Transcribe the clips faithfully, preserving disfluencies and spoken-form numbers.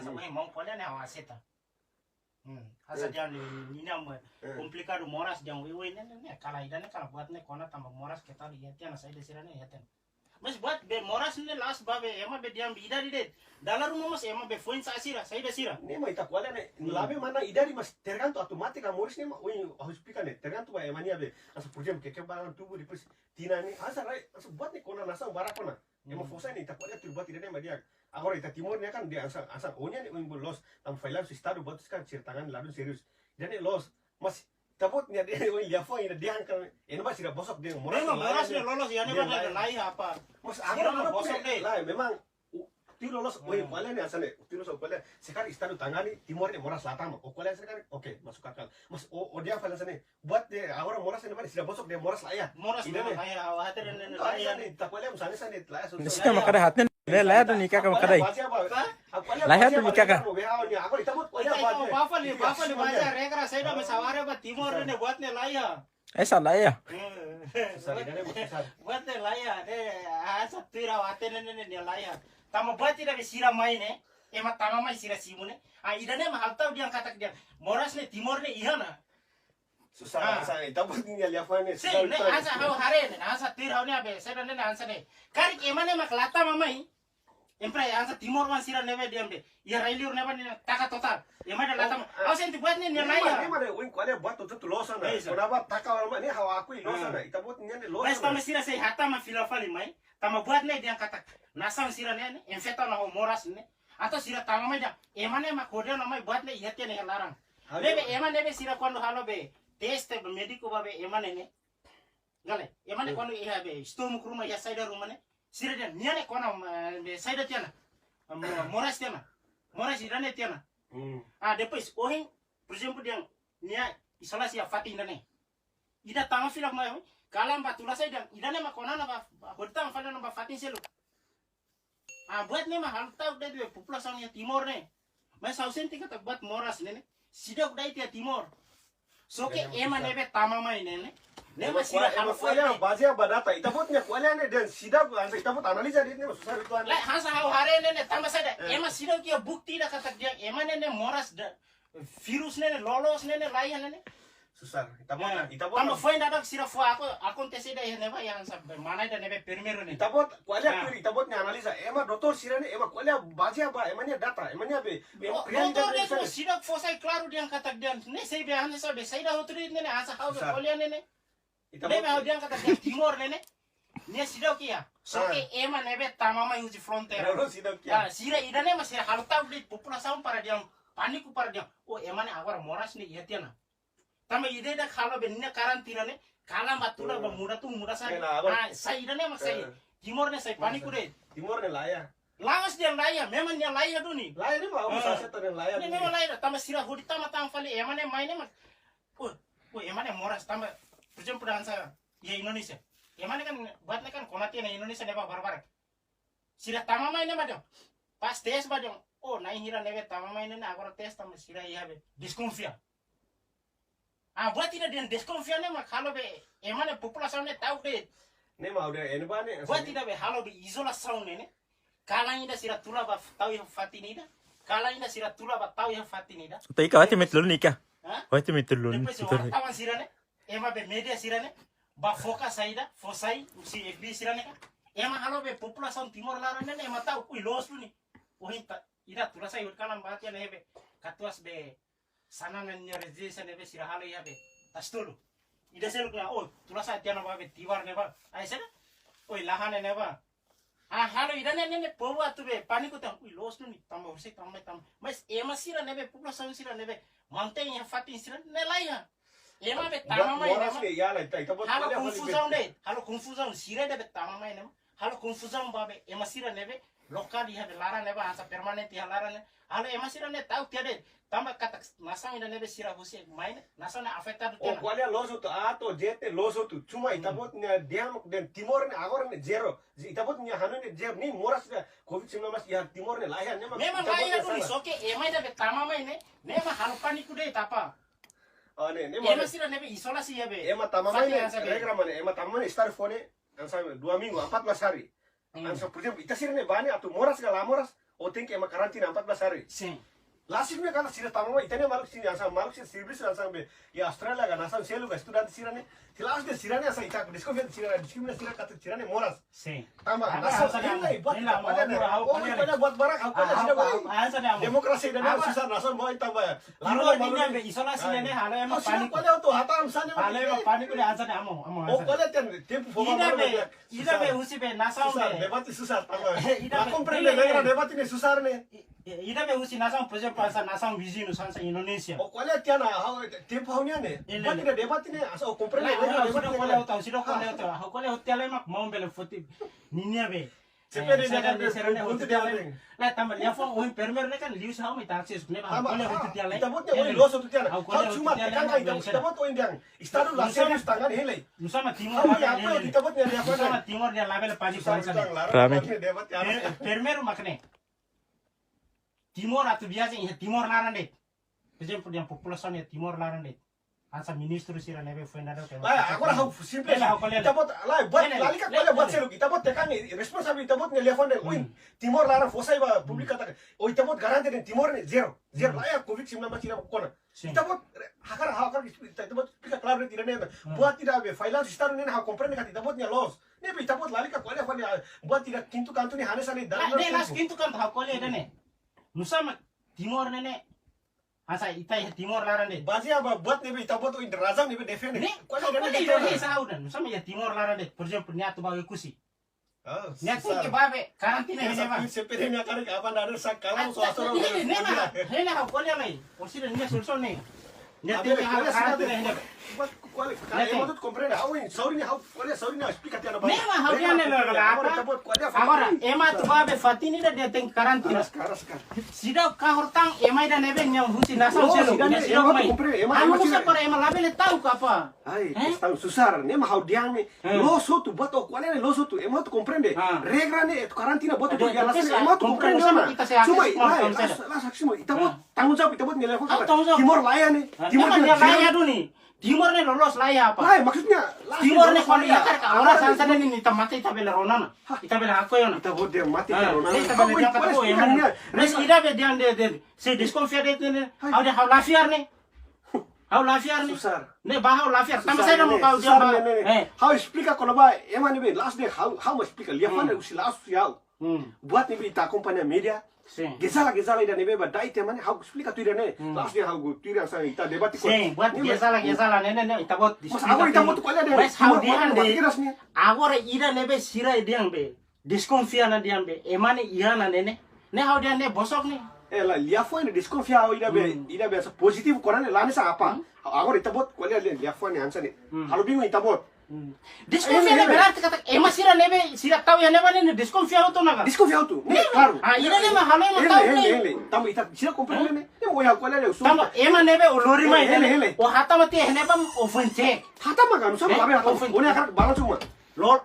asa Hmm. mai mau pole ne ha'u aseita. Hmm. Asa Hmm. di'ak ni, ni, ni, ni, Hmm. komplikadu moras di'ak, oi, oi, ne'e, ne'e, ne'e, kala ida-ne'e, kala buat ne'e kona tanba moras keta di, iha tiha ona saida sira-ne'e, iha tiha ona. Mas buat be moras ne'e la'ós ba be ema be di'ak be idade de'it. Dala ruma mas ema be foin sa'e sira, saida sira. Ne'e mak ita ko'alia ne'e, Hmm. labe mana idade mas tergantung automátiku moras ne'e mak, oi, ha'u esplika ne'e, tergantung ba ema nia be. Hanesan, por ezemplu, ke, ke balan tubuh depois tinan ne'e, hanesan rai, hanesan buat ne'e kona nasaun barak ona. Ema Hmm. fó sai ne'e, ita ko'alia tuir buat ida-ne'e mak di'ak. Agora ita Timor ne'e kan di'ak hanesan, hanesan, ó-nia ne'e, oi, loos, tanba falla husi Estadu buat kan sira tangani ladún serius. Ida-ne'e loos, mas ita-boot nia dehan, oi, liafuan ida dehan kan, ema sira bosok dehan, moras Memang lae, moras ne'e, ne'e lolos, iha ne'ebá ne'e lae. Ne'e lae apa? Mas Sira agora memang bosok ne'e, de'it. Lae, memang, u-, tuir loos, oi, Hmm. ko'alia ne'e hanesan ne'e, tuir loos ko'alia, se karik Estadu tangani, Timor ne'e moras la tama, ó ko'alia se karik, oke, masuk akal. Mas ó, ó dehan fali hanesan ne'e, buat ne'e, agora moras ne'e, mana sira bosok dehan moras lae. Moras Ida-ne'e. Memang lae, awak hati dan ne'e Enggak, lae. Hanesan ne'e, ita ko'alia hanesan ne'e, lae, susar. Nusika mak kada hatene, lae, lae, hanesan ne'e, nusika mak kada. Ko'alia bazeia ba. Hah? Ko'alia Lae, bazeia hanesan ba, nusika. Ko'alia ba, W H O nia. Agora ita-boot ko'alia Ita ba, itu ne'e. Apa nih, Itu apa nih, semua baca dia. Regra saya dah sama ada buat Timor Susar. Ne'e buat ne'e lae. Eh, salah ya. Eh. Susar, ida-ne'e mak susar. Buat ne'e lae, ne'e, ah, satu ira wate ne'e, ne'e, ne'e, ne'e lae. Tanba buat ida be sira mai ne'e, ema tama mai sira simu ne'e. Ah, ida-ne'e mak ha'u tau dehan katak dehan. Moras ne'e Timor ne'e iha ona. Susar, Ah. Hanesan, ita-boot nia liafuan ne'e, Sin, susar ne'e, betul. Hanesan ha'u haree ne'e, hanesan tuir ha'u-nia be, sira ne'e, ne'e hanesan ne'e. Karik ema ne'e mak la tama mai. Empre hanesan Timor wan sira ne'ebé di'ak be. Iha rai-liur ne'ebá ne'e taka total. Ema ne'e la tama. Oh, ah. Ha'u sente buat ne'e, ne'e Ne'e lae mak, ya. Ne'e mak ne'e, oin ko'alia buat hotu-hotu loos ona. Eh, sir. Kona-ba taka orang mak ne'e ha'u akui loos ona. Hmm. Ita-boot nia ne'e loos Mas ona. Tanba sira sei hatama fila fali mai. Tanba buat ne'e dehan katak. Nasaun sira ne'e, ne'e, enfeta ona ho moras ne'e. Atu sira tama mai dehan, ema ne'e mak ko'alia ona mai buat ne'e iha tiha ona iha laran. Halo. Ne'ebé ema ne'ebé sira kuandu halo be teste be médiku ba be ema ne'e ne'e. Gale, ema ne'e Hmm. kuandu iha be estómagu ruma iha saida ruma ne'e. Sira dehan, nia ne'e kona, eh, be saida tiha ona. Mo-, moras tiha ona. Moras ida-ne'e tiha ona. Hmm. Ah, depois, ohin, por ezemplu, dehan, nia izolasi iha fatin ida-ne'e. Ida tama fila mai, kalan ba tula saida, ida-ne'e mak kona ona ba, ba, hodi tama fali ona ba fatin seluk. Ah, buat ne'e mak halo ta'uk de'it be populasaun iha Timor ne'e. Mas ha'u sente katak buat moras ne'e ne'e. Seidauk da'et iha Timor. Só ke Ida-ne'e mak ema susar. Ne'ebé tama mai ne'e ne'e. Ne'e Ema mak sira ko'alia, ema halo ko'alia fali. Bazeia ba data. Ita-boot nia ko'alia ne'e dehan seidauk, hanesan ita-boot analiza de'it ne'e mak susar uitoan. Lae, hanesan ha'u haree ne'e ne'e, tanba saida. Eh. Ema seidauk iha bukti ida katak dehan ema ne'e ne'e moras da. Vírus ne'e ne'e, lolos ne'e ne'e, lae ne'e ne'e. Susar. Ita-boot, Eh, ita-boot. Tanba foin daudauk sira fó ako, akontese ida iha ne'ebá, iha hanesan mana ida ne'ebé primeiru ne'e. Ita-boot, ko'alia Ah. tuir, ita-boot nia analiza. Ema doutór sira ne'e, ema ko'alia bazeia ba, ema nia data, ema nia be, be, Oh, realidade doutór ne'e ne'e sira. Seidauk fó sai klaru dehan katak dehan. Ne'e sei be hanesan be saida hotu de'it ne'e ne'e, hanesan ha'u be Susar. Ko'alia ne'e ne'e. Ita-boot. Ne'ebé ha'u dehan katak dehan Timor ne'e ne'e. Nia seidauk iha. Só ke Ah. ema ne'ebé tama mai husi fronteira. Ema seidauk iha. Ah, sira ida-ne'e mak sira halo ta'uk de'it populasaun para dehan pániku para dehan. Oh, ema ne'e agora moras ne'e iha tiha ona. Tanba ida-idak halo be nia karantina ne'e, kalan ba tula ba Hmm. muda tun muda sa'e. Ena, agora Ah, sai ida-ne'e mak sai. Eh. Timor ne'e sai pániku Masa. de'it. Timor ne'e lae. La'ós dehan lae, memang nia lae duni. Lae ne'e mak, Ah. Masa seta ne'e lae Ne'e duni. Memang lae, tanba sira hodi tama tan fali, ema ne'e mai ne'e mak. Oh, oh, ema ne'e moras tanba, por ezemplu, hanesan iha Indonézia. Ema ne'e kan, buat ne'e kan kona tiha ona Indonézia ne'ebá barbarak. Sira tama mai ne'e mak dehan. Pas tes ba dehan. Oh, na'in hira ne'ebé tama mai ne'e ne'e agora tes tanba sira iha be. Deskonfia. Ah, buat ida dehan deskonfia ne'e mak halo be. Ema ne'e populasaun ne'e ta'uk de'it. Ne'e mak ha'u dehan ne'ebá ne'e, buat ida be halo be izolasaun ne'e ne'e. Kalan ida sira tula ba tau iha fatin ida. Kalan ida sira tula ba tau iha fatin ida. Ita ika wati mit lulu nika. Hah? Wati mit lulu. Depois ita wartawan sira ne'e, ema be media sira ne'e, ba foka saida, fó sai, husi F B sira ne'e ka. Ema halo be populasaun Timor laran ne'e, ema ta'uk, ui, loos duni. Ohin ta, ida tula sai hut kalan ba tiha ne'e be, katuas be, Xanana nia rezidénsia ne'ebé sira halo iha be, Tasi Tolu. Ida seluk la, oh, tula sai tiha ona ba be Tiwar ne'e ba. Ai, sira. Oi, lahan ne'e ba. Ah, halo ida ne'e ne'e povu atu be pániku tan. Ui, loos duni, tanba husi, tanba, tanba. Mas ema sira ne'ebé, populasaun sira ne'ebé mantein iha fatin sira ne'e laiha. Ema be tama mai ne'e. Moras ne'e, ya la, ita, ita buat halo konfuzaun de'it. Halo konfuzaun, sira ida be tama mai ne'e. Halo konfuzaun ba be, ema sira ne'ebé lokál iha be laran ne'e ba, hanesan permanente iha laran ne'e. Halo ema sira ne'e ta'uk tiha de'it. Tanba katak nasaun ida ne'ebé sira husik mai ne'e, nasaun ne'e afetadu tiha ona. Ko'alia loos hotu, A to'o Z loos hotu. Cuma ita-boot nia dehan, dehan Timor ne'e agora ne'e zero. Ita-boot nia hanoin ne'e zero. Ne'e moras ida covid sembilan belas iha Timor ne'e laiha, ne'e mak ita-boot nia sala. Memang laiha duni, só ke ema ida be tama mai ne'e, ne'e mak halo pániku de'it, tapa. Oh, ne'e, ne'e ema sira ne'ebé izolasi iha be. Ema tama mai ne'e, regra mak ne'e, ema tama mai ne'e, stay fó ne'e, hanesan dua minggu, empat belas hari. Hanesan, por ezemplu, ita sira ne'e ba ne'e atu moras ka la moras, ó tenke ema karantina empat belas hari. Sin. La'ós ne'e katak sira tama mai, ita ne'e maluk sira, hanesan maluk sira servisu hanesan be, iha Austrália ka nasaun seluk ka estudante sira ne'e, sira la'ós dehan sira ne'e hanesan ita deskonfia sira, diskrimina sira katak sira ne'e moras. Sin. Tanba nasaun sira ne'e buat, ha'u ko'alia buat barak, ha'u ko'alia sira buat. Demokrasi ida ne'e susar, nasaun buat tanba. Lalu Timor ne'e be izolasi ne'e, halo ema pániku. Halo ema pániku ne'e hanesan ne'e. Ó ko'alia tiha, tempu fó ida be, ida be husi be nasaun be. Susar, debate susar, tanba. Ida be, komprende, regra debate ne'e susar ne'e. Ida be husi nasaun, por ezemplu, hanesan nasaun viziñu, hanesan Indonézia. Ó ko'alia tiha ona, ha'u, tempu ha'u-nian ne'e. Buat ida debate ne'e, hanesan ó komprende, regra debate ne'e. Ha'u ko'alia hotu, sira ko'alia hotu, ha'u ko'alia hotu tiha lai mak maun bele foti ninia be. Sempre de negar de ponto de orden. La, tanba liafuan ohin primeiru ne'e kan liu sa umi taxis ne'e ba. Ha'u ko'alia hotu tiha lai. Ita-boot ne'e ohin loos hotu tiha lai. Ha'u ko'alia hotu tiha lai. Ita-boot ohin dehan Estadu la serius tangani hela. Nusá mak Timor, ita-boot ne'e liafuan. Nusá mak Timor nia labele pániku hanesan ne'e. Primeiru mak ne'e. Timor atu biasa iha Timor laran de'it. Por ezemplu, dehan populasaun iha Timor laran de'it. Hanesan ministru sira ne'ebé foin dada ke. Lae, agora ha'u simples. Ita-boot, lae, buat lalika ko'alia buat seluk. Ita-boot tekan ne'e, responsavel ita-boot ne'e liafuan de'it. Ohin, Timor laran fó sai ba públiku katak. Ó ita-boot garante dehan Timor ne'e zero. Zero, laiha covid sembilan belas sira kona. Sin. Ita-boot hakarak, hakarak ita-boot esplika klaru de'it ida-ne'e. Buat ida be, failansu Estadu ne'e ha'u komprende katak ita-boot nia loos. Ne'ebé ita-boot lalika ko'alia fali buat ida kintu kantu ne'e hanesan ne'e. Lae, la'ós kintu kantu, ha'u ko'alia ida-ne'e. Nusá mak Timor ne'e ne'e. Hanesan ita iha Timor laran de'it. Bazeia ba buat ne'ebé ita-boot ohin razaun ne'ebé defende. Ne'e, ko'alia ida-ne'e, ha'u ko'alia ida-ne'e, hanesan ha'u dehan. Nusá mak iha Timor laran de'it. Por ezemplu, nia atu ba Oekusi. Nia tenke ba be karantina iha ne'ebá. Ne'e, ne'e, ne'e ha'u ko'alia lai. Ó sira nia solusaun ne'e. Nia tenke ba karantina iha ne'ebá. Buat ko'alia, ema hotu komprende. Ha'u ohin, sauri ne'e ha'u ko'alia, sauri ne'e esplika tiha ona ba. Ne'e mak ha'u dehan ne'e la, la, la. Agora ema atu ba be fatin ida dehan tenke karantina. Seidauk kahur tan ema ida ne'ebé nia husi nasaun seluk, seidauk mai. Ema hotu komprende, ema, ema sira. Para ema labele ta'uk ka apa. Ai, kestaun susar, ne'e mak ha'u dehan ne'e. Loos hotu, buat ó ko'alia ne'e loos hotu, ema hotu komprende. Regra ne'e, karantina buat hotu, ema hotu komprende ona. Cuma, lae, la'ós, la'ós haksima, ita-boot tanggung jawab, ita-boot ne'e liafuan. Timor laiha ne'e, Timor ne'e laiha duni. Timor ne'e loloos laiha apa? Lae, maksudnya, Timor ne'e kuandu iha karik, agora hanesan ne'e ita mate ita bele rona ona. Ita bele hakoi ona. Ita-boot dehan mate ita rona ona. Ita bele dehan katak ema ne'e. Mas ida be dehan de'it, de'it. Sei deskonfia de'it ne'e. Ha'u dehan ha'u la fiar ne'e. Ha'u la fiar ne'e. Susar. Ne'e ba ha'u la fiar. Tanba saida mak ha'u dehan ba. Ha'u esplika kona-ba ema ne'ebé la'ós de'it ha'u, ha'u mak esplika liafuan ne'e husi la'ós husi ha'u. Buat ne'ebé ita akompaña media. Sin. Gezala, gezala ida ne'ebé ba da'et ema ne'e ha'u esplika tuir ne'e. La'ós de'it ha'u tuir hanesan ita debate ko'alia. Sin, buat gezala, gezala ne'e, ne'e, ne'e, ita-boot. Mas agora ita-boot ko'alia de'it. Mas ha'u dehan de'it. Agora ida ne'ebé sira dehan be. Deskonfia ona dehan be, ema ne'e iha ona ne'e ne'e. Ne'e ha'u dehan ne'e bosok ne'e. Eh, la, liafuan ne'e deskonfia ha'u ida be, ida be hanesan pozitivu kona ne'e la hanesan apa. Agora ita-boot ko'alia liafuan ne'e hanesan ne'e. Halo bingung ita-boot. Deskonfia ne'e berarti katak ema sira ne'ebé, sira tau iha ne'ebá ne'e deskonfia hotu ona ka? Deskonfia hotu. Ne'e, klaru. Ah, ida ne'e mak halo ema ta'uk ne'e. Tanba ita sira komprende ne'e. Ne'e mak ha'u ko'alia de'it. Tanba ema ne'ebé ó lori mai ne'e. Ó hatama tiha iha ne'ebá ó foin cek. Hatama ka, nusá mak labele hatama. Ó-nia hakarak balan cuma. Lor.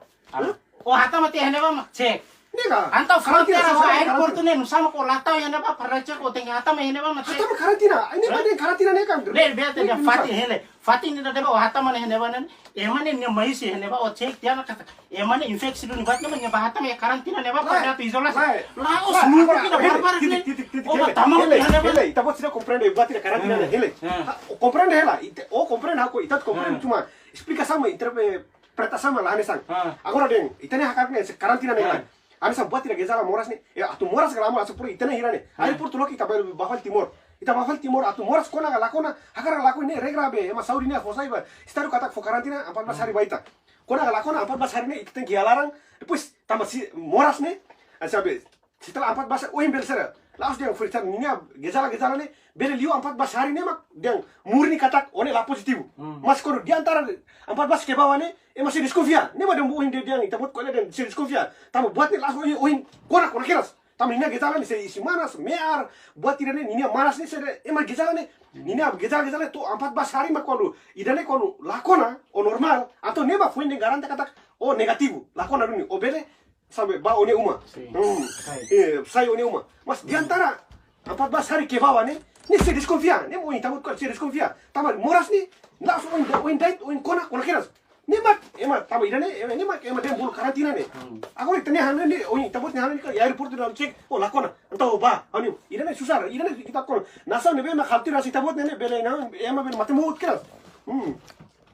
Ó hatama tiha iha ne'ebá mak cek. Ne'e ka? Entaun karantina fronteira sama, sa karantina. Aeroportu ne'e, nusá mak o la tau iha ne'ebá, para cek o tenke hatama iha ne'ebá, mak cek. Hatama karantina. Ini mah den karantina ne'e kan. Ne'e, biar te, ne'e, fatin hela. Fatin ne'e dada o hatama ne'e iha ne'ebá ne'e. Ema ne'e, nia mai husi iha ne'ebá, o cek tiha ona katak ema ne'e infeksi duni, buat ne'e mak nia bá hatama iha karantina ne'ebá, para atu izolasi. Lae. La'ós, lae, nunka agora, kita agora, barbar ne'e. Titik, titik, titik, o, hatama iha ne'ebá. Ita-boot sira komprende buat ida karantina ne'e, hele. Ha, o komprende hela. Ita, o komprende, ha'u, ita komprende, cuma esplika sama, interpreta sama la hanesan. Agora dehan, ita ne'e hakarak ne'e, se karantina ne'e kan. Hanesan buat ida gezala moras ne'e. Ya, atu moras ka la moras, asa pura ita ne'e hira ne'e. Aeroportu loke ita bá, bá fali Timor. Ita bá fali Timor, atu moras kona ka la kona, hakarak ka la kona ne'e regra be, ema saúde ne'e fó sai ba. Estadu katak fó karantina, empat belas hari ba ita. Kona ka la kona, empat belas hari ne'e, ita tenke iha laran, depois tanba moras ne'e, asa be, setelah empat belas ohin bele sira. La'ós dehan fó sira ninia gezala-gezala ne'e, bele liu empat belas hari ne'e mak dehan murni katak o ne'e la pozitivu. Mas kuandu di antara empat belas ke bawah ne'e, ema sei deskonfia. Ne'e mak dehan ohin dehan ita-boot ko'alia dehan sei deskonfia. Tanba buat ne'e la'ós ohin, ohin kona, kona kedas. Tanba ninia gezala ne'e sei isin manas, me'ar, buat ida ne'e, ninia manas ne'e sei, ema gezala ne'e, ninia gezala-gezala ne'e to'o empat belas hari mak kuandu, ida ne'e kuandu la kona, o normal, entaun ne'e mak foin dehan garante katak o negativu, la kona duni, o bele, sampai bá o-nia uma. Sin. Hmm. Sai. Eh, sai o-nia uma. Mas di antara empat belas hari ke bawah ne'e, ne'e sei deskonfia, ne'e mak ohin ita-boot ko'alia sei deskonfia. Tanba moras ne'e, la'ós ohin, ohin da'et, ohin kona, kona kedas. Ne'e mak, ema, tanba ida ne'e, ema, ne'e mak, ema dehan bolu karantina ne'e. Hmm. Agora ita-nia hanoin ne'e, ohin ita-boot nia hanoin ne'e, iha aeroportu nia cek, o la kona, entaun o bá, hanoin. Ida ne'e susar, ida ne'e ita kona. Nasaun ne'ebé mak haltira husi ita-boot ne'e, ne'e bele, ne'e, ema bele mate mout kedas. Hmm.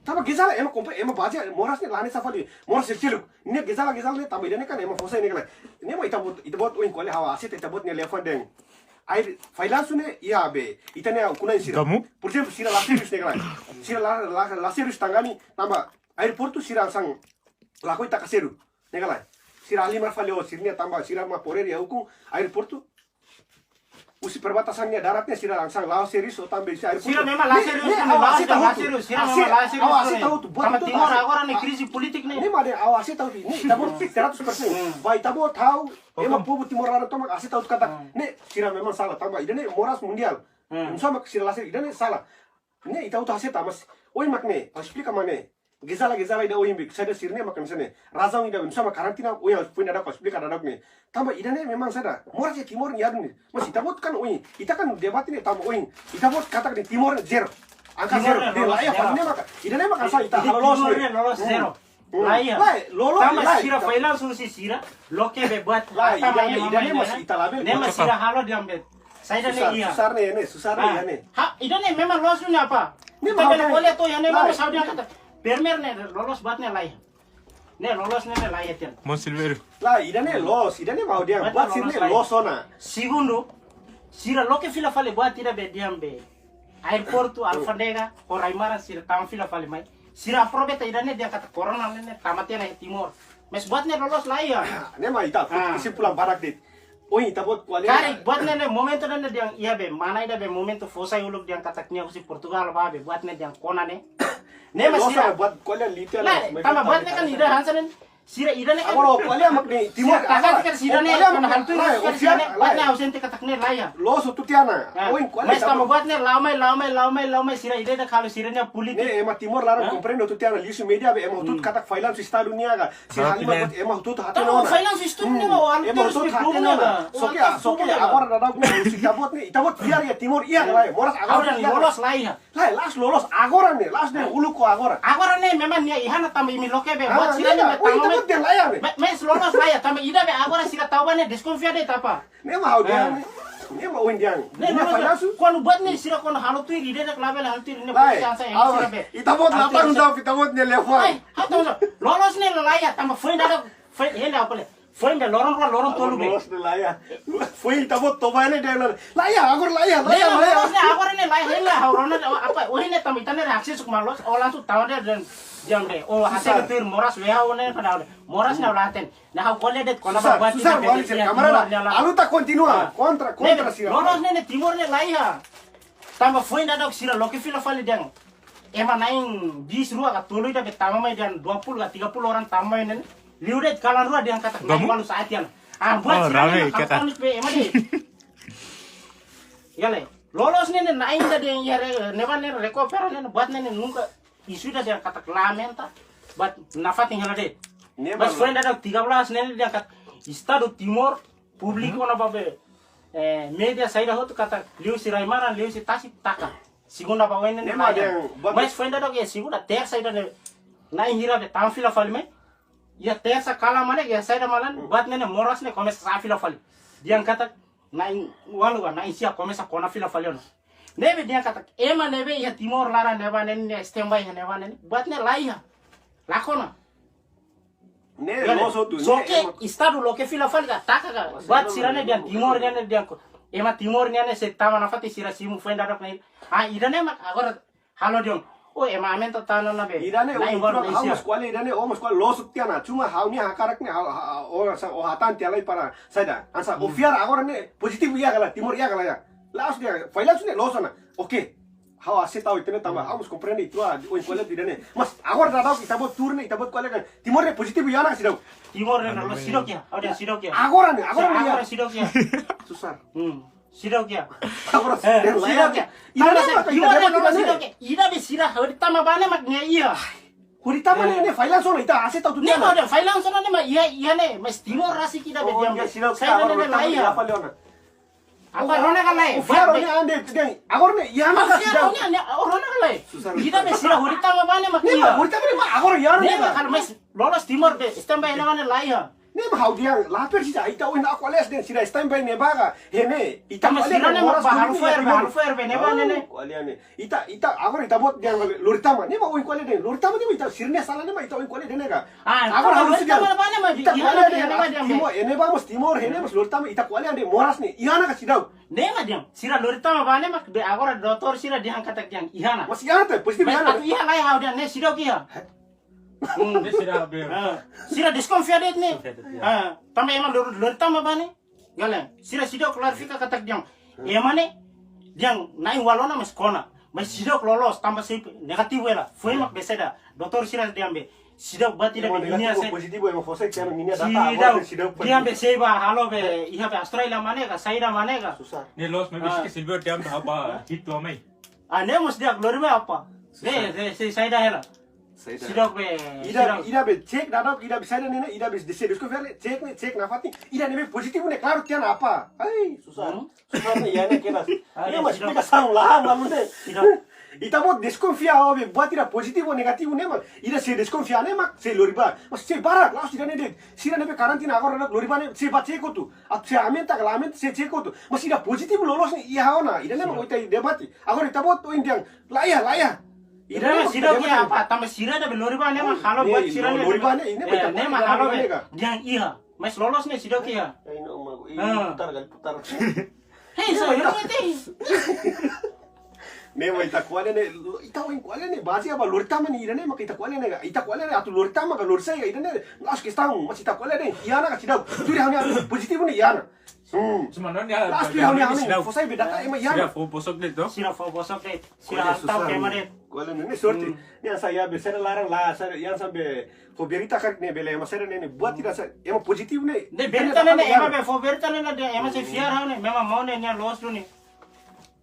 Tanba gezala, ema kompe, ema bazeia, moras ne'e la hanesan fali, moras seluk. Ne'e gezala, gezala ne'e, tanba ida ne'e kan, ema fó sai ne'e kan. Ne'e mak ita-boot, ita-boot ohin ko'alia ha'u aseita ita-boot nia liafuan dehan. Ai, fallansu ne'e, iha be, ita-nia ukun-na'in sira. Kamu? Por ezemplu, sira la sériu ne'e kan. Sira la, la, la sériu tangani, tanba aeroportu sira hanesan lakohi taka sedu. Ne'e kan. Sira halimar fali o sira-nia tanba, sira mak poder iha ukun aeroportu. Husi perbatasan nia darat ne'e sira hanesan la'o sériu, o tanba husi aeroportu. Sira memang la sériu, ne'e, ne'e, ha'u la aseita hotu. Sira memang la sériu, ha'u aseita hotu. Tanba Timor agora ne'e krize polítika ne'e. Ne'e mak dehan ha'u aseita hotu. Ne'e ita-boot seratus persen. Hmm. Ba ita-boot ha'u, ema povu Timor laran tomak aseita hotu katak. Hmm. Ne'e sira memang sala tanba ida ne'e moras mundiál. Hmm. Nusá mak sira la sériu, ida ne'e sala. Ne'e ita hotu aseita, mas ohin mak ne'e, ha'u esplika mak ne'e. Gezala, gezala ida ohin be, saida sira-ne'e mak hanesan ne'e. Razaun ida be, nusá mak karantina, ohin ha'u foin dadauk, ha'u esplika dadauk ne'e. Tanba ida ne'e memang saida. Moras iha Timor nia duni. Mas ita-boot kan ohin, ita kan debate ne'e tanba ohin. Ita-boot katak dehan Timor zero. Angka zero. Timor ne'e lolos zero. Ida ne'e mak, ida ne'e mak hanesan ita halo loos ne'e. Timor ne'e lolos zero. Hmm. Laiha. Lae, lolos, tanba lae, sira ita fallansu husi sira, loke be buat. Lae, ita ne'e, ita ne'e mas ita labele. Ne'e mas sira halo dehan be. Saida ne'e iha. Susar ne'e, ne'e, susar ne'e iha ne'e. Ha, ida ne'e memang loos duni apa? Ne'e ita bele ko'alia to'o iha ne'e, lae, memang saida katak. Primeiro ne'e lolos buat ne'e laiha. Ne'e lolos ne'e, ne'e laiha tiha ona. Mon Silveiro. Lae, ida ne'e loos, ida ne'e mau dehan. Buat ne'e loos ona. Segundu, sira loke fila fali buat ida be dehan be. Aeroportu, alfándega, ho rai-maran sira tama fila fali mai. Sira aproveita ida ne'e dehan katak corona ne'e, ne'e tama tiha ona iha Timor. Mas buat ne'e lolos laiha. Ne'e mak ita, kesimpulan barak de'it. Ohin ita-boot ko'alia. Karik buat ne'e, ne'e momentu ne'e dehan iha be, mana ida be momentu fó sai uluk dehan katak nia husi Portugal bá be, buat ne'e dehan kona ne'e. Ne'e mas loos sira. Buat ko'alia liu tiha ona, lae, tanba buat ne'e kan ida hanesan ne'e. Sira ida ne'e kan. Agora ko'alia mak ne'e, Timor, sira agora, kan sira ne'e, ko'alia mak ne'e, lae, sira ne'e, buat ne'e ausente katak ne'e laiha. Loos hotu tiha ona. Ohin ko'alia. Mas tanba buat ne'e la'o mai, la'o mai, la'o mai, la'o mai, sira ida de'it halo sira-nia polítika. Ne'e ema Timor laran komprende hotu tiha ona, liuhusi média be ema hotu katak fallansu Estadu nian ka. Sira halimar buat ema hotu hatene ona. Fallansu Estadu nian, ema hotu hatene ona. Só ke, só ke agora dadauk ne'e, husi ita-boot ne'e, ita-boot fiar iha Timor iha ka lae. Moras agora ne'e lolos laiha. Lae, la'ós lolos agora ne'e, la'ós dehan uluk ho agora. Agora ne'e memang nia iha ona tanba imi loke be, buat sira ne'e be tanba ita-boot dehan laiha be. Mas lolos laiha, tanba ida be agora sira tau ba ne'e deskonfia de'it tanba. Ne'e mak ha'u dehan ne'e. Ne'e mak ohin dehan. Ne'e lolos fallansu. Kuandu buat ne'e sira kuandu halo tuir, ida ne'e labele halo tuir ne'e. Lae, sira be. Ita-boot la tanggung jawab, ita-boot nia liafuan. Lae, ha'u tanggung jawab. Lolos ne'e laiha, tanba foin dada, foin, hende apa le? Foin be loron rua, loron tolu be. Lolos ne'e laiha. Foin ita-boot toba ne'e dehan laiha. Laiha, agora laiha, laiha, laiha. Lolos ne'e agora ne'e laiha, hela ha'u rona apa, ohin ne'e tanba ita ne'e reaksi suk malos, o langsung tau de'it dehan, dehan be. O, susar. Hasil tuir moras, wea o ne'e kada. Moras ne'e la hatene. Nah, ha'u ko'alia de'it kona-ba buat susar, ida be, susar, ida be, ida be, ida be. Alu ta kontinua, kontra, kontra sira. Lolos ne'e, ne'e Timor ne'e laiha. Tanba foin dadauk sira loke fila fali dehan. Ema na'in bis rua ka tolu ida be tama mai dehan dua puluh ka tiga puluh orang tama mai ne'e. Liu de'it kalan rua dehan katak na'in balu sa'e tiha ona. Ah, buat sira ne'e mak katak. Ema de'it. Ya le. Lolos ne'e, ne'e na'in ida dehan iha re-, ne'ebá ne'e rekupera ne'e, buat ne'e, ne'e nunka isu ida dehan katak lamenta, buat nafatin hela de'it. Ne'e mas foin dadauk tiga belas ne'e dehan katak Estadu Timor, públiku ona ba be, eh, média saida hotu katak liuhusi rai-maran, liuhusi tasi taka. Segunda ba oin ne'e. Ne'e mak rai. Dehan, ba- Mas foin dadauk iha segunda, tersa ida-ne'e na'in hira be tama fila fali mai. Iha tersa kalan mak ne'e, iha saida malan, hmm, buat ne'e ne'e moras ne'e komesa sa'e fila fali. Dehan katak na'in ualu ka, na'in sia komesa kona fila fali ona. Ne'ebé dehan katak ema ne'ebé iha Timor laran ne'ebá ne'e, ne'e standby iha ne'ebá ne'e, buat ne'e laiha. Lakon ona. Ne'e, ya, loos hotu, só ne'e ke ema estadu loke fila fali ka taka ka. Mas buat ema sira-ne'e dehan Timor nian ne'e dehan ko. Ema Timor nian ne'e sei tama nafatin, sira simu foin dadauk ne'e. Ah, ida-ne'e mak agora halo dehan. Oh, ema aumenta tanah ne'ebé. Ida-ne'e, oh, na'in ualu, na'in sia. Ida-ne'e, oh, mas kual ida-ne'e, oh, mas kual loos tiha ona. Cuma ha'u-nia hakarak ne'e, ha'u, ha'u, oh, sa, oh, hatán tiha lai para saida. Hanesan, oh, hmm, fiar agora ne'e pozitivu iha ka lae, Timor iha ka lae. La'ós dehan, failansu ne'e loos ona. Oke. Ha'u aseita ita-nia tanba, hmm, ha'u mós komprende ita-nia, oh, kual ida-ne'e. Mas agora dadauk ita-boot tuur ne'e, ita-boot kual ida-ne'e. Timor ne'e pozitivu iha ona ka seidauk? Timor ne'e, anu, loos, seidauk iha. Ha'u dehan seidauk iha. Agora ne'e, agora ne'e iha. Agora seidauk iha. Susar. Hmm. Seidauk iha. Agora, eh, seidauk iha. Ida-ne'e, ida-ne'e, ida-ne'e, seidauk iha. Ida-ne'e be sira hotu tama ba ne'e mak nia iha. Hotu tama ne'e, ne'e failansu ona, ita aseita hotu. Ne'e, tiha ona, mak ida failansu ona ne'e mak iha, iha ne'e, mas Timor rasik ida be. Oh, diam, iya, be. Seidauk iha, saida agora ne'e, ne'e laiha. Apa liona? Apa rona ka lae? Fiar ba, ba, ne'e ande, ande. Agora ne'e, iha ona ka seidauk? Fiar rona, ne'e, oh, rona ka lae? Susar. Ida be sira hotu tama ba ne'e mak iha. Ne'e mak, hotu tama ne'e mak, agora iha ona. Ne'e mak, kalau mas lolos Timor be, standby ne'e mak ne'e laiha. Ne'e mak ha'u dehan, la presiza ita ohin kual ida-ne'e, sira standby ne'ebá ka. He ne'e, ita tanba kual ida sira ne'e mak moras ba halo fo'er, ba halo fo'er be ne'ebá ne'e. Oh, kual ida-ne'e. Ita, ita, agora ita-boot dehan lori tama. Ne'e mak ohin kual ida-ne'e. Lori tama ne'e mak ita sira-nia sala ne'e mak ita ohin kual ida-ne'e ka. Ah, agora ha'u lori tama ne'ebá ne'e mak ita kual ida-ne'e, Timor, ne'e mak Timor, ne'e mak loros tama, ita kual ida-ne'e moras ne'e. Iha ona ka seidauk? Ne'e mak dehan, sira lori tama ba ne'e mak be agora doutór sira dehan katak dehan iha ona. Mas iha ona, pozitivu iha ona. Atu iha lae ha'u dehan ne'e seidauk iha. Hmm. Ne'e sira be. Ah, sira deskonfia de'it ne'e. Deskonfia de'it, ya. Ah, tanba ema lori, lori tama ba ne'e. Galera, sira seidauk klarifika katak dehan. Hmm. Ema ne'e, dehan na'in ualu ona mas kona. Mas seidauk lolos, tanba sei negativu hela. Foin mak be saida. Doutór sira dehan be. Seidauk buat ida be, ema negativu, ninia se- pozitivu, ema fó sai, ema ninia data, seidauk, agora seidauk dehan be, seiba, halo be, iha be Austrália mak ne'e ka, saida mak ne'e ka. Susar. Ne'e loos, mas, ah, bisa ke Silvio dehan be apa, hitu amai. Ah, ne'e mós dehan lori mai apa. Susar. Be, be, sei, saida hela. Saida. Seidauk be, ida, seidauk. Ida be cek dadauk, ida be saida ne'e, ida be dese deskonfia ne'e, cek ne'e, cek nafatin. Ida ne'ebé pozitivu ne'e klaru tiha ona apa. Ai, susar. Hmm? Susar ne'e, iha ne'e kedas. Ah, ne'e mak seidauk. Esplikasaun la, malu ne'e. Seidauk. Ita-boot deskonfia, oh, be, buat ida pozitivu, negativu ne'e mak. Ida sei deskonfia ne'e mak, sei lori ba. Mas sei barak, la'ós ida-ne'e de'it. Sira ne'ebé karantina agora dadauk lori ba ne'e, sei ba cek hotu. Atu sei aumenta ka la aumenta, sei cek hotu. Mas ida pozitivu lolos ne'e iha ona. Ida-ne'e mak, seidauk, ita debate. Agora ita-boot ohin dehan laiha, laiha. Ida-ne'e mak seidauk iha apa, tanba sira ida be lori ba ne'e mak halo buat sira ne'e. Lori ba ne'e, ne'e mak, eh, ita ne'e mak halo be. Dehan iha. Mas lolos ne'e seidauk iha. Eh, ino, uma, ih, ah, putar kali, putar. Hei, so, ino mete. Ne'e mak ita kual ida-ne'e, ita ohin kual ida-ne'e, bazeia ba lori tama ne'e ida-ne'e, mak ita kual ida-ne'e, ita kual ida-ne'e, atu lori tama ka lori sai ka ida-ne'e, la'ós kestaun, mas ita kual ida-ne'e, iha ona ka seidauk. Tuir ha'u-nia, ha'u-nia pozitivu ne'e iha ona. Hmm. Cuma non ya, la'ós tuir ha'u-nia, ha'u-nia seidauk. Fó sai be data ema iha ona. Sira fó bosok de'it, to? Sira fó bosok de'it. Sira halo susar. Kual ida-ne'e, ne'e sorte. Hmm. Ne'e hanesan iha be sira laran la, sira, iha hanesan be fó berita karik ne'e bele, ema sira ne'e, ne'e buat ida hanesan, ema pozitivu ne'e. Ne'e berita ne'e, ema be fó berita ne'e, ne'e, ema sei fiar ha'u ne'e, memang mau ne'e, nia loos duni.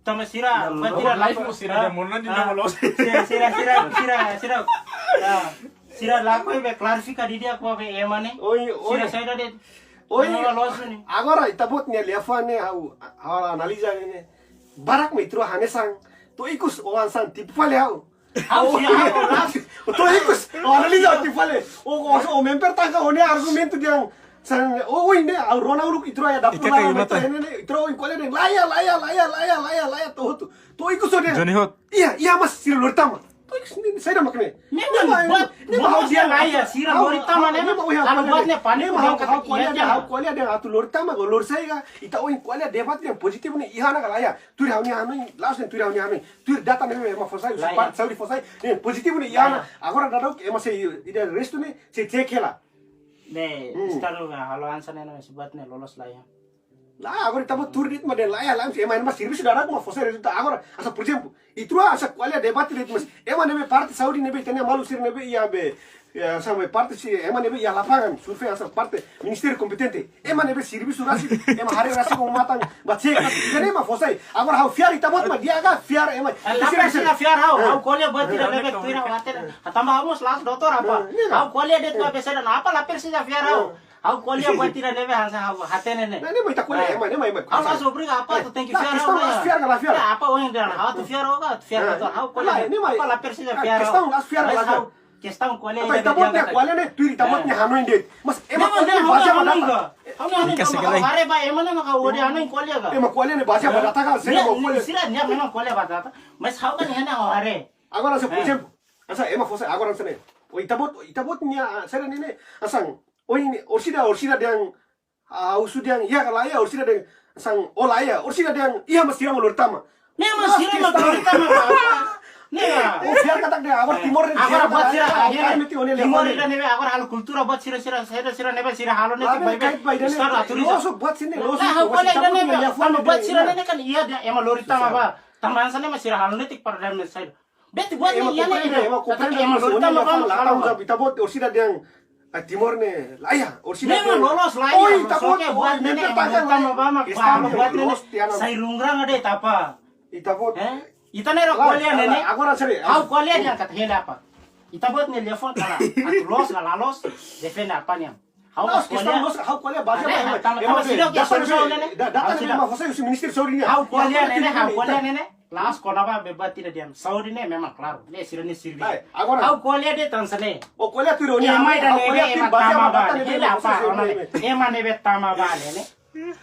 Tanba sira, ya, buat ida live laku-, mo sira, ah, dia mau nanti, ah, nama loos. Sira, sira, sira, sira, sira. Ah, sira lakohi be klarifika didi'ak ba be ema ne'e. Oi, oi. Sira saida de'it. Oi. Ema loos ne'e. Agora, ita-boot nia liafuan ne'e, ha'u, ha'u analiza ne'e. Barak mak ita rua hanesan. To'o ikus oan san tipu fali ha'u. Ha'u, oh, sira, ha'u, ha'u. To'o ikus, oh, analiza tipu fali. Oh, oh, oh, mempertahankan o-nia argumentu dehan hanesan, oh, oh, ne'e, ha'u rona uluk ita rua iha dapur. Ita kayak laran, mata. Ita rua, oh, kual ida-ne'e. Laiha, laiha, laiha, laiha, laiha, to'o hotu. To'o ikus o dehan. Johnny Hot. Iya, iya, mas sira lori tama. To'o ikus ne'e, saida mak ne'e. Ne'e mak, ne'e mak, buat, ne'e mak buat ha'u dehan laiha, sira lori tama, ne'e mak, ha'u, ha'u, ha'u kual ida-ne'e, ha'u kual ida-ne'e, ha'u kual ida-ne'e, atu lori tama ka lori sai ka, ita ohin kual ida-ne'e, debate dehan pozitivu ne'e, iha ona ka laiha. Tuir ha'u-nia hanoin, la'ós dehan tuir ha'u-nia hanoin. Tuir data ne'ebé ema fó sai, laiha, parte saúde fó sai, ne'e pozitivu ne'e iha ona. Laiha. Agora dadauk ema sei, ida restu ne'e, sei cek hela. Ne'e, hmm, estadu ne'e halo hanesan ne'e, ne'e, sei buat ne'e lolos laiha. La, agora ita-boot tuur de'it mak dehan laiha, laiha, ema, ema servisu dadauk mak fó sai rezultadu agora. Hanesan, por ezemplu, ita rua hanesan kual ida debate de'it, mas ema ne'ebé parte saúde ne'ebé, ita-nia maluk sira ne'ebé iha be, ya, hanesan be parte sira, ema ne'ebé iha lapangan, survei hanesan parte ministériu kompetente. Ema ne'ebé servisu rasik, ema haree rasik ho matan, ba cek, ida-ne'e mak fó sai. Agora ha'u fiar ita-boot mak di'ak ka fiar ema. Eh, la presiza fiar ha'u, eh, ha'u ko'alia buat ida, eh, ne'ebé tuir ha'u hatene. Tanba ha'u mós la'ós doutór apa. Eh, iya. Ha'u ko'alia de'it ba be saida, apa la presiza fiar ha'u. Eh. Ha'u ko'alia buat ida ne'ebé hanesan ha'u hatene ne'e. Nah, ne'e mak ita ko'alia, ema, ne'e mak, ema. Ha'u la obriga apá atu tenke fiar ha'u. Kestaun la fiar ka la fiar. Apa oin dia ha'u atu fiar ka fiar. Apa la persiza fiar. Kestaun la fiar ka la fiar. Kestaun ko'alia ida ne'e. Ita-boot nia ko'alia ne'e tuir ita-boot nia hanoin de'it. Mas ema ko'alia ne'e bazeia ba data. Ha'u ne'e hanoin ko'alia ka. Hare ba ema ne'e maka hodi hanoin ko'alia ka. Ema ko'alia ne'e bazeia ba data ka, sira ko'alia. Sira nia memang ko'alia ba data. Mas ha'u kan hena hare. Agora se, por ezemplu, hanesan ema fó sai agora hanesan ne'e. O ita-boot, ita-boot nia, ah, sira ne'e ne'e, hanesan, o ini, orsida, orsida dehan, ah, husu dehan iha ka lae, orsida dehan, hanesan, o lae, orsida dehan iha, mas sira mak lori tama. Ne'e mas sira mak lori tama. Ne'e. O fiar katak dehan, agora Timor ne'e agora buat sira, akhirnya Timor ida ne'ebé agora halo kultura buat sira, sira, sira, sira ne'ebé sira halo ne'e. Lae, bai, bai, bai, Estadu ne'e. Loos buat sira ne'e, loos. Nah, ha'u ko'alia ida ne'ebé, ita-boot nia buat sira ne'e kan iha dehan ema lori tama ba. Tama hanesan ne'e mas sira halo netik para dam sai. Beti buat ne'e iha ne'e, ema komprende, ema lori tama ba, ema la tau, ita-boot orsida dehan, ah, Timor ne'e lae, orsida dehan. Memang loloos lae. Oi, ita-boot, oi, buat ne'e, member ema lori tama ba mak, ema buat ne'e. Sai rungrang de'it apa. Ita-boot. Ita ne'e ko'alia ne'e ne'e. Agora seri. Ha'u ko'alia dehan katak hela apa. Ita-boot ne'e telefone ka lae. Atu loos ka la loos, defende apa nian. Ha'u ko'alia, ha'u ko'alia bazeia ba ema, ema sira ke data ne'ebé, data ne'ebé ema fó sai husi Ministériu Saúde nian. Ha'u ko'alia ne'e ne'e, ha'u ko'alia ne'e ne'e. La'ós kona-ba buat ida dehan saúde ne'e memang klaru. Ne'e sira-nia servisu. Agora ha'u ko'alia de'it hanesan ne'e. O ko'alia tuir o-nia, ema ida ne'ebé ema tama ba ne'e, hela apa ona ne'e. Ema ne'ebé tama ba ne'e ne'e.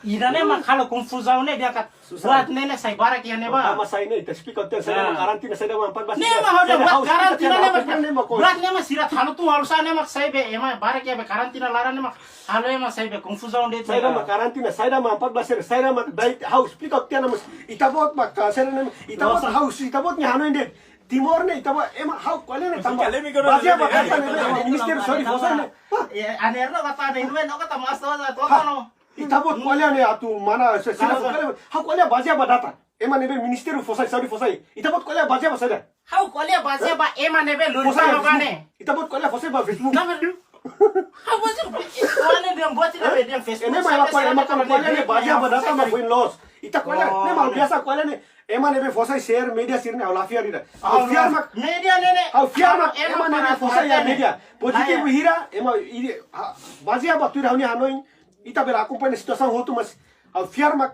Ida ne'e mak halo konfuzaun ne'e dehan katak. Buat ne'e ne'e sai barak iha ne'ebá. Tama sai ne'e, ita esplika tiha saida mak karantina, saida mak empat belas. Ne'e mak ha'u dehan buat karantina ne'e mak. Buat ne'e mak sira halo tun halo sá ne'e mak sai be ema barak iha be karantina laran ne'e mak halo ema sai be konfuzaun de'it. Saida mak karantina, saida mak empat belas, saida mak dai, ha'u esplika tiha ona mas. Ita-boot mak ka saida ne'e mak. Ita-boot ha'u, ita-boot nia hanoin de'it. Timor ne'e ita-boot ema ha'u ko'alia ne'e tanba bazeia ba data ne'ebé Ministériu Saúde fó sai ne'e. Hah? Ya, ane no kata ane no kata mas to to no. Ita-boot ko'alia ne'e atu mana se sira fó ko'alia. Ha'u ko'alia bazeia ba data. Ema ne'ebé Ministériu fó sai, Saúde fó sai. Ita-boot ko'alia bazeia ba saida? Ha'u ko'alia bazeia ba ema ne'ebé lori tama ba ne'e. Ita-boot ko'alia fó sai ba Facebook. Ha'u bazeia ba ema ne'ebé dehan buat ida be dehan Facebook. Ne'e mak ema ko'alia, ema ko'alia ne'e bazeia ba data mak foin loos. Ita ko'alia ne'e mak biasa ko'alia ne'e. Ema ne'ebé fó sai share media sira ne'e ha'u la fiar ida. Ha'u fiar mak media ne'e ne'e. Ha'u fiar mak ema ne'ebé fó sai iha media. Pozitivu hira, ema ida, bazeia ba tuir ha'u-nia hanoin. Ita bele akompaña situasaun hotu mas ha'u fiar mak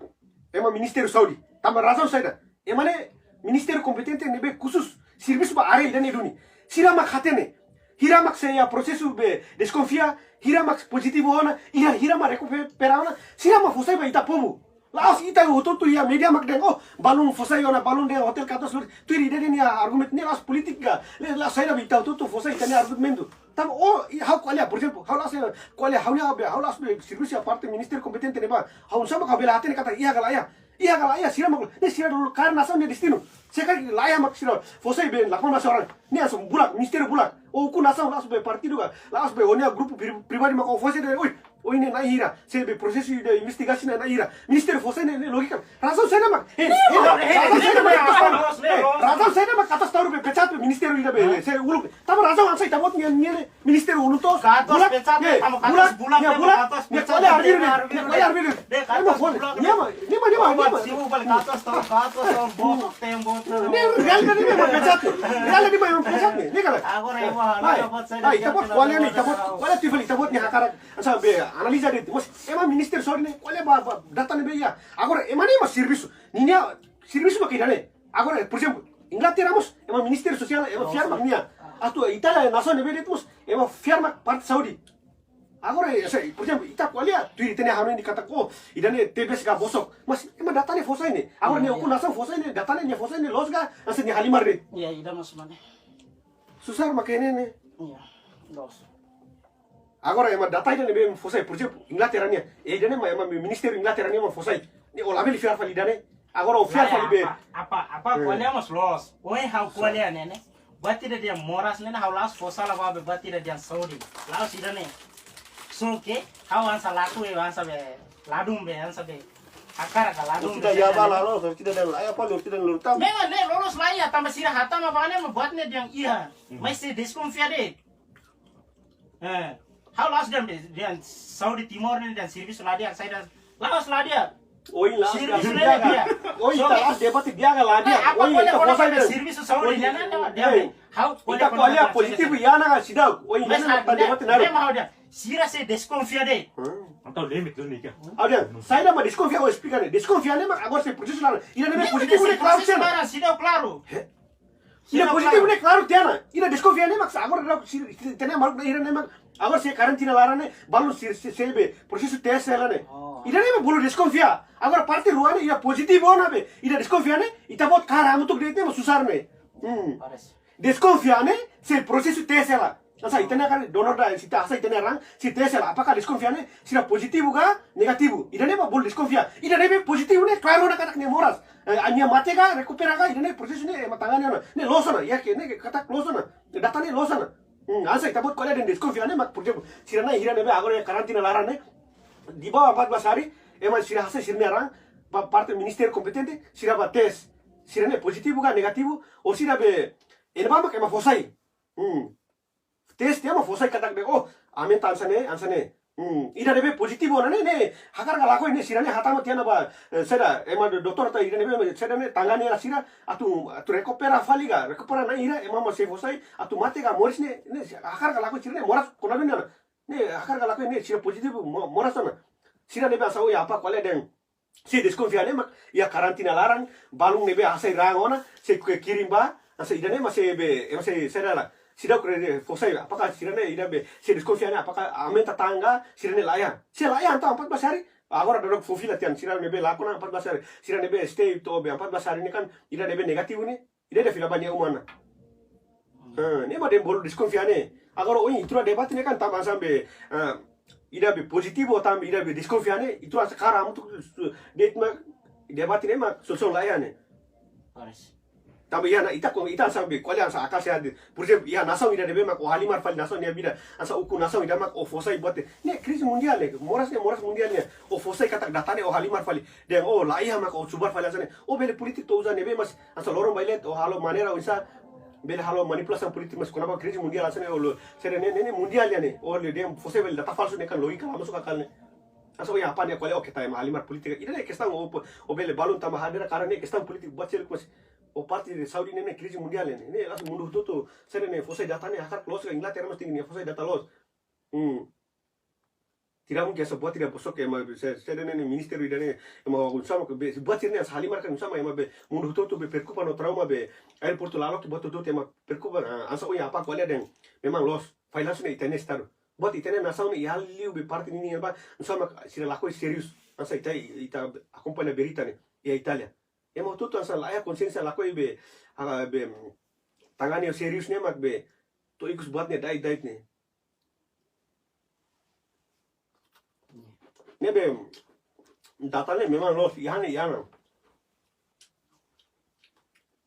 ema Ministériu Saúde. Tanba razaun saida? Ema ne'e ministériu kompetente ne'ebé khusus servisu ba área ida-ne'e duni. Sira mak hatene. Hira mak sei iha prosesu be deskonfia, hira mak pozitivu ona, hira, hira mak rekupera ona, sira mak fó sai ba ita povu. La'ós ita hotu-hotu iha media mak dehan, oh, balun fó sai ona, balun dehan hotel katos lur, tuir ida-ne'e nia argumentu ne'e la'ós polítika, la'ós saida be ita hotu-hotu fó sai ita-nia argumentu. Tanba, oh, ha'u ko'alia, por ezemplu, ha'u la'ós ko'alia, ha'u-nia be, ha'u la'ós be servisu iha parte ministériu kompetente ne'ebá. Ha'u sama ka bele hatene katak iha ka lae. Iha ka lae, sira mak, ne'e sira dulu kaer nasaun nia destinu. Se karik lae mak sira fó sai be lakon masa orang. Ne'e asum bulak, ministériu bulak. O ukun nasaun la'ós be partidu ka, la'ós be o-nia grupu pri-, pribadi mak o fó sai dehan, oi, o ne'e na'in hira. Se be prosesu de investigasaun ne'e na'in hira. Ministériu fó sai ne'e, ne'e lójika. Razaun saida mak. Hei, hei, razaun saida mak katos taur be pecat be ministériu ida be. Se uluk. Tanba razaun hanesan ita-boot nia, nia ne'e. Ministériu uluk to'os. Katos pecat, eh, tanba katos bulak, katos pecat. Ne'e ko'alia arbiru ne'e, ne'e ko'alia arbiru. Ne'e katos bulak. Ne'e mak, ne'e mak, ne'e mak, ne'e mak. Siu balik katos to'os, katos to'os, botok tembok. Ne'e realidade ne'e mak pecat. Realidade ne'e mak pecat ne'e. Ne'e ka lae. Agora ita-boot ko'alia ne'e, ita-boot ko'alia tuir fali, ita-boot nia hakarak. Hanesan be analiza de'it. Mas ema Ministériu Saúde ne'e ko'alia ba, ba data ne'ebé iha. Agora ema ne'e mak servisu. Ninia servisu mak ida-ne'e. Agora, por ezemplu, Inglaterra mós, ema Ministériu Sosiál, ema fiar mak nia. Atu Itália, nasaun ne'ebé de'it mós, ema fiar mak parte saúde. Agora, eh, sei, por ezemplu, ita ko'alia, tuir ita-nia hanoin dehan katak, oh, ida-ne'e TBS ka bosok. Mas ema data ne'e fó sai ne'e. Agora ne'e ukun nasaun fó sai ne'e, data ne'e nia fó sai ne'e loos ka, hanesan nia halimar de'it. Iya, ida mas mana. Susar mak ne'e ne'e. Iya, loos. Agora ema data ida ne'ebé fó sai, por ezemplu, Inglaterra nian. Eh, ida-ne'e mak ema ministériu Inglaterra nian mak fó sai. Ne'e o labele fiar fali ida-ne'e. Agora o fiar fali be. Apa, apa, apa ko'alia mós loos. Ohin ha'u ko'alia ne'e ne'e. Buat ida dehan moras ne'e ne'e ha'u la'ós fó sala ba be buat ida dehan saúde. La'ós ida-ne'e. Só ke ha'u hanesan laku e hanesan be ladún be hanesan be. Hakarak ka ladún be. Tidak ya ba lalo, tidak ada lae apa, tidak ada lurtam. Memang ne'e loloos lae ya, tanba sira hatama ba ne'e mak buat ne'e dehan iha. Mas sei deskonfia de'it. Eh, ha'u la'ós dehan, dehan saúde Timor ne'e dehan servisu la di'ak, saida, la'ós la di'ak. Ohin la'ós Servisu debate ne'e di'ak. Ohin ita la'ós debate di'ak ka la di'ak. Apa ohin ita ko'alia fosa kona-ba servisu saúde ne'e, ne'e, ne'e, ne'e. Ha'u ita ko'alia pozitivu iha ne'e seidauk. Ohin ne'e ita debate ne'e. Sira sei deskonfia de'it. Entaun limite duni ka. Saida mak deskonfia, ha'u esplika ne'e. Deskonfia ne'e mak agora sei prosesu laran. Ida-ne'e mak pozitivu ne'e klaru, prosesu laran seidauk klaru. Ida pozitivu ne'e klaru tiha ona. Ida deskonfia ne'e mak agora ita-nia maluk ne'e, ida-ne'e mak agora sei karantina laran ne'e, balun sei, sei, sei be prosesu tes hela ne'e. Ida-ne'e mak bolu deskonfia. Agora parte rua ne'e ida pozitivu ona be, ida deskonfia ne'e, ita-boot kaer hamutuk de'it ne'e mak susar ne'e. Deskonfia ne'e sei prosesu tes hela. Hanesan ita-nia kan donor darah, ita hanesan ita-nia raan, sei tes hela apakah deskonfia ne'e sira pozitivu ka negativu. Ida-ne'e mak bolu deskonfia. Ida-ne'e be pozitivu ne'e klaru ona katak nia moras. Eh, nia mate ka, rekupera ka, ida-ne'e prosesu ne'e ema tangani ona. Ne'e loos ona, iha ke, ne'e katak loos ona. Data ne'e loos ona. Hanesan ita-boot ko'alia dehan deskonfia ne'e mak, por ezemplu, sira-ne'e, sira-ne'ebé agora iha karantina laran ne'e, di bawah empat belas hari, ema sira hanesan sira-nia raan ba parte ministériu kompetente, sira ba tes. Sira-ne'e pozitivu ka negativu, ou sira be, ne'ebá mak ema fó sai. Tes tiha mak fó sai katak be, oh, aumenta hanesan ne'e, hanesan ne'e. Ida-ne'ebé pozitivu ona ne'e, ne'e hakarak ka lakohi ne'e, sira-ne'e hatama tiha ona ba, eh, saida, ema do-, doutór atu ida-ne'ebé, saida ne'e tangani hela sira, atu, atu rekupera fali ka, rekupera na'in hira, ema mak sei fó sai, atu mate ka moris ne'e, ne'e hakarak ka lakohi sira-ne'e moras kona-ba ne'e ona. Ne'e hakarak ka lakohi ne'e, sira pozitivu, mo-, moras ona. Sira-ne'ebé hanesan ohin Apá ko'alia dehan sei deskonfia ne'e mak iha karantina laran, balun ne'ebé hasai raan ona, sei ke kirim ba, hanesan ida-ne'e mak sei be, ema sei, saida la, seidauk fó sai, apakah sira-ne'e ida be, sei deskonfia ne'e, apakah aumenta tan ka, sira-ne'e laiha. Se laiha entaun empat belas hari, agora dodok fó fila tiha ona, sira-ne'ebé lakon empat belas hari, sira-ne'ebé stay to'o be empat belas hari ne'e kan, ida-ne'ebé negativu ne'e, ida-ne'e fila ba nia uma ona. Eh, ne'e mak dehan bolu deskonfia ne'e. Agora ohin ita-nia debate ne'e kan tanba hanesan be, eh, ida be pozitivu tanba ida be deskonfia ne'e, ita hanesan kaer hamutuk de'it mak debate ne'e mak solusaun laiha ne'e. Tanba iha ne'e ita ko, ita hanesan be ko'alia hanesan akal sehat de'it. Por ezemplu, iha nasaun ida-ne'ebé mak ó halimar fali nasaun nia vida. Hanesan ukun nasaun ida mak ó fó sai buat ne'e. Ne'e krize mundiál ne'e, moras ne'e, moras mundiál ne'e. Ó fó sai katak data ne'e ó halimar fali. Dehan ó laiha mak ó subar fali hanesan ne'e. Ó bele polítika to'o uza ne'ebé mas hanesan loron bailent ó halo maneira oinsá bele halo manipulasaun polítika mas kona-ba krize mundiál hanesan ne'e ó lo, saida ne'e, ne'e, ne'e mundiál ida-ne'e. Ó lo dehan fó sai bele data falsu ne'e kan lójika la masuk akal ne'e. Hanesan ohin Apá nia ko'alia oke ita ema halimar polítika. Ida-ne'e kestaun ó po-, ó bele balun tanba hadeer karena ne'e kestaun polítika buat seluk mas ó parte saúde ne'e, ne'e krize mundiál ne'e. Ne'e la'ós mundu hotu-hotu, saida ne'e fó sai data ne'e hakarak loos ka Inglaterra mas tenke nia fó sai data loos. Hmm. Tidak mungkin hanesan buat ida bosok ema be, se, saida ne'e, ne'e ministériu ida-ne'e, ema oinsá mak be, buat sira-ne'e hanesan halimar kan oinsá mak ema be, mundu hotu-hotu be preokupa no trauma be, aeroportu lalok buat hotu-hotu ema preokupa, ah, hanesan ohin Apá ko'alia dehan, memang loos, falla hanesan ne'e ita-nia estadu. Buat ita-nia nasaun ne'e iha liu be parte ninian ba, oinsá mak sira lakohi sériu, hanesan ita, ita akompaña berita ne'e, iha Itália. Ema hotu-hotu hanesan laiha konsiénsia lakohi be, ah, be, tangani ho sériu ne'e mak be, to'o ikus buat ne'e da'et-da'et ne'e. Ne'ebé, data ne'e memang loos, iha ne'e, iha ne'e.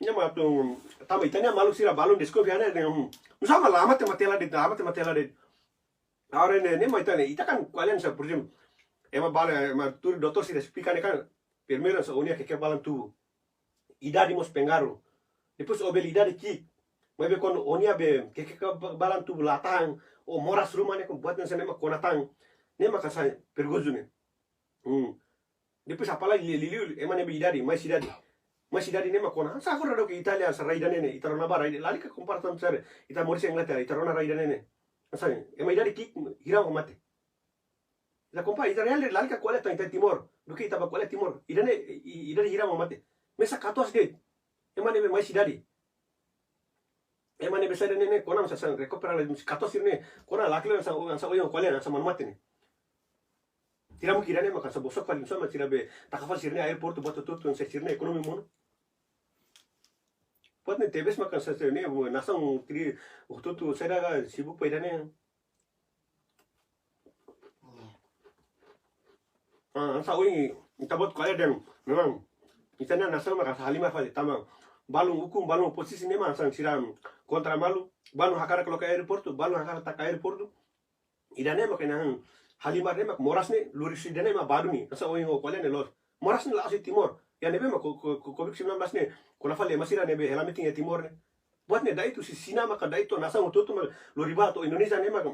Ne'e mak atu, tanba ita-nia maluk sira balun deskonfia ne'e, ne'e, hmm. Oinsá mak la mate-mate hela de'it, la mate-mate hela de'it. Agora ne'e, ne'e mak ita ne'e, ita kan ko'alia hanesan, por ezemplu, ema bala, ema tuur doutór sira esplika ne'e kan, primeiru hanesan ó-nia kekek balan tubuh. Idade mós pengaruh. Depois ó bele idade ki'ik. Maibé kuandu ó-nia be kekek ba-, balan tubuh la tahan, ó moras ruma ne'e, kuandu buat hanesan ne'e mak kona tan, ne'e mak hanesan perigozu ne'e. Hmm. Depois apalagi li-, liuliu ema ne'ebé idade, mais idade. Mais idade ne'e mak kona. Hanesan agora daudauk Itália, hanesan rai ida-ne'e ne'e, ita rona ba rai ida-ne'e. Lalika kompara tan sare, ita moris iha Inglaterra, ita rona rai ida-ne'e ne'e. Hanesan, ema idade ki'ik, hira mak mate. Ita kompara, ita realidade lalika ko'alia tan ita Timor. Duké ita bá ko'alia Timor. Ida-ne'e, i-, idade hira mak mate. Mesak katuas de'it. Ema ne'ebé mais idade. Ema ne'ebé saida ne'e, ne'e, kona hanesan rekupera la, katuas sira-ne'e. Kona lakleur hanesan, hanesan ohin ko'alia hanesan manu mate ne'e. Tidak mungkin ida-ne'e mak hanesan bosok fali hanesan mak sira be taka fali sira-nia aeroportu buat hotu-hotu hanesan sira-nia ekonomia monu. Buat ne'e tebes mak hanesan sira-ne'e, nasaun kri-, hotu-hotu saida ka sibuk ba ida-ne'e. Ah, hanesan ohin ita-boot ko'alia dehan, memang ita-nia nasaun mak hanesan halimar fali tanba balun ukun, balun oposisi ne'e mak hanesan sira kontra malu, balun hakarak loke aeroportu, balun hakarak taka aeroportu. Ida-ne'e mak hanesan halimar ne'e mak moras ne'e, lori husi ida-ne'e mak ba duni, hanesan ohin ó ko'alia ne'e loos. Moras ne'e la'ós iha Timor. Iha ne'ebé mak ko-, ko-, ko-, covid sembilan belas ne'e, kona fali ema sira ne'ebé hela metin iha Timor ne'e. Buat ne'e da'et husi Xina maka da'et to'o nasaun hotu-hotu mak lori ba to'o Indonézia ne'e mak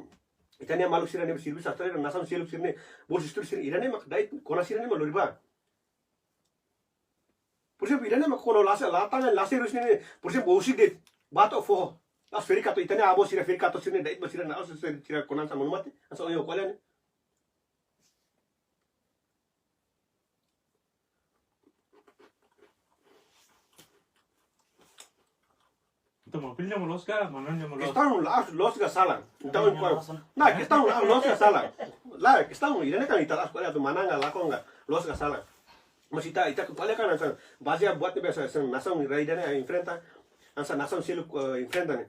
ita-nia maluk sira ne'ebé servisu Austrália, nasaun seluk sira-ne'e, bolsa estudu sira, ida-ne'e mak da'et kona sira-ne'e mak lori ba. Por ezemplu, ida-ne'e mak kuandu la sériu, la tan, la sériu sira-ne'e. Por ezemplu, husik de'it, bá to'o foho. La'ós ferik atu ita-nia avó sira ferik atu sira-ne'e, da'et ba sira-ne'e, la'ós sira, sira konan sa manu mate, hanesan ohin ko'alia ne'e. Entaun, maun Pili nia mós loos ka, maun Noni nia mós loos? Kestaun la'ós loos ka sala. Entaun, maun Noni nia mós loos. Nah, kestaun la'ós loos ka sala. Lae, kestaun ida-ne'e kan ita la'ós ko'alia atu manán ka lakon ka, loos ka sala. Mas ita, ita ko'alia kan hanesan bazeia buat ne'ebé hanesan nasaun rai ida-ne'e enfrenta, hanesan nasaun seluk, eh, enfrenta ne'e.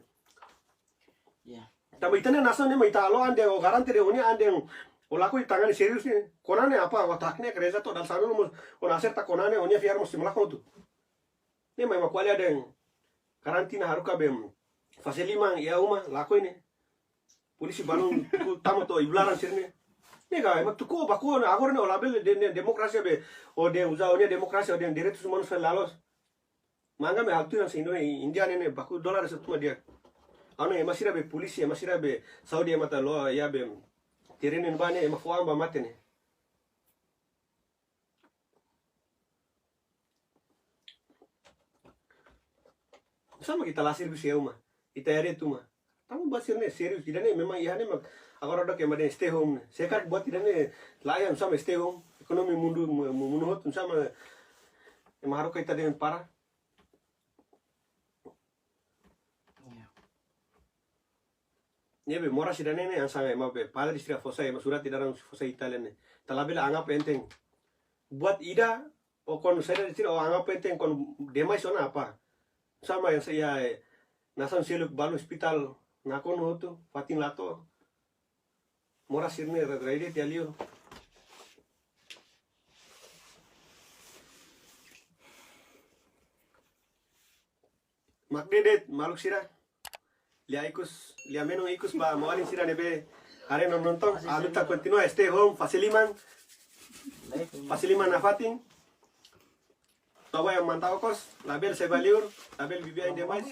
Ya. Tanba ita-nia nasaun ne'e mak ita halo an dehan, o garante dehan, o-nia an dehan, o lakon iha tangan ne'e sériu ne'e. Konan ne'e apa, o atu hakne'ak reza to'o dala sanulu mós, o-nia aserta konan ne'e, o-nia fiar mós sei lakon hotu. Ne'e mak ema ko'alia dehan, karantina haruka be, fase liman iha uma, lakohi ne'e. Polísia balun tuku tama to'o ibu laran sira-ne'e. Ne'e ka, ema tuku baku ne'e, agora ne'e o labele dehan, dehan demokrasia be, o dehan uza o-nia demokrasia, o dehan direitus umanus fali la loos. Manga me altu yang sendo India ne'e, ne'e baku dolar satu mah dia. Anu ema sira be polísia, ema sira be Saudi ema ta lo ya be terrenu ne'ebá ne'e, ema fó an ba mate ne'e. Hanesan mak ita la sériu iha uma, ita iha de'it uma. Tanba buat sira-ne'e sériu, ida-ne'e memang iha ne'e mak agora daudaun ema dehan stay home ne'e. Se karik buat ida-ne'e laiha, hanesan mak stay home, ekonomia mundu, mu-, mu-, mundu hotu, hanesan mak ema haruka ita dehan para. Ya. Ne'ebé moras ida-ne'e ne'e hanesan ema be padre sira fó sai, ema surat ida-ne'e fó sai Itália ne'e. Ita labele anggap enteng. Buat ida, o kuandu saida de'it sira o anggap enteng kuandu demais ona apa. Hanesan mak hanesan iha, eh, nasaun seluk balu ospitál nakonu hotu, fatin la to'o. Moras sira-ne'e rai, rai de'it iha liur. Mak ne'e de'it, maluk sira. Lia ikus, lia menus ikus ba maun-alin sira ne'ebé haree no nonton. A luta kontinua, stay home, fase liman. Fase liman nafatin. Toba yang mantau kos, labele sai ba liur, labele bibi ain demais.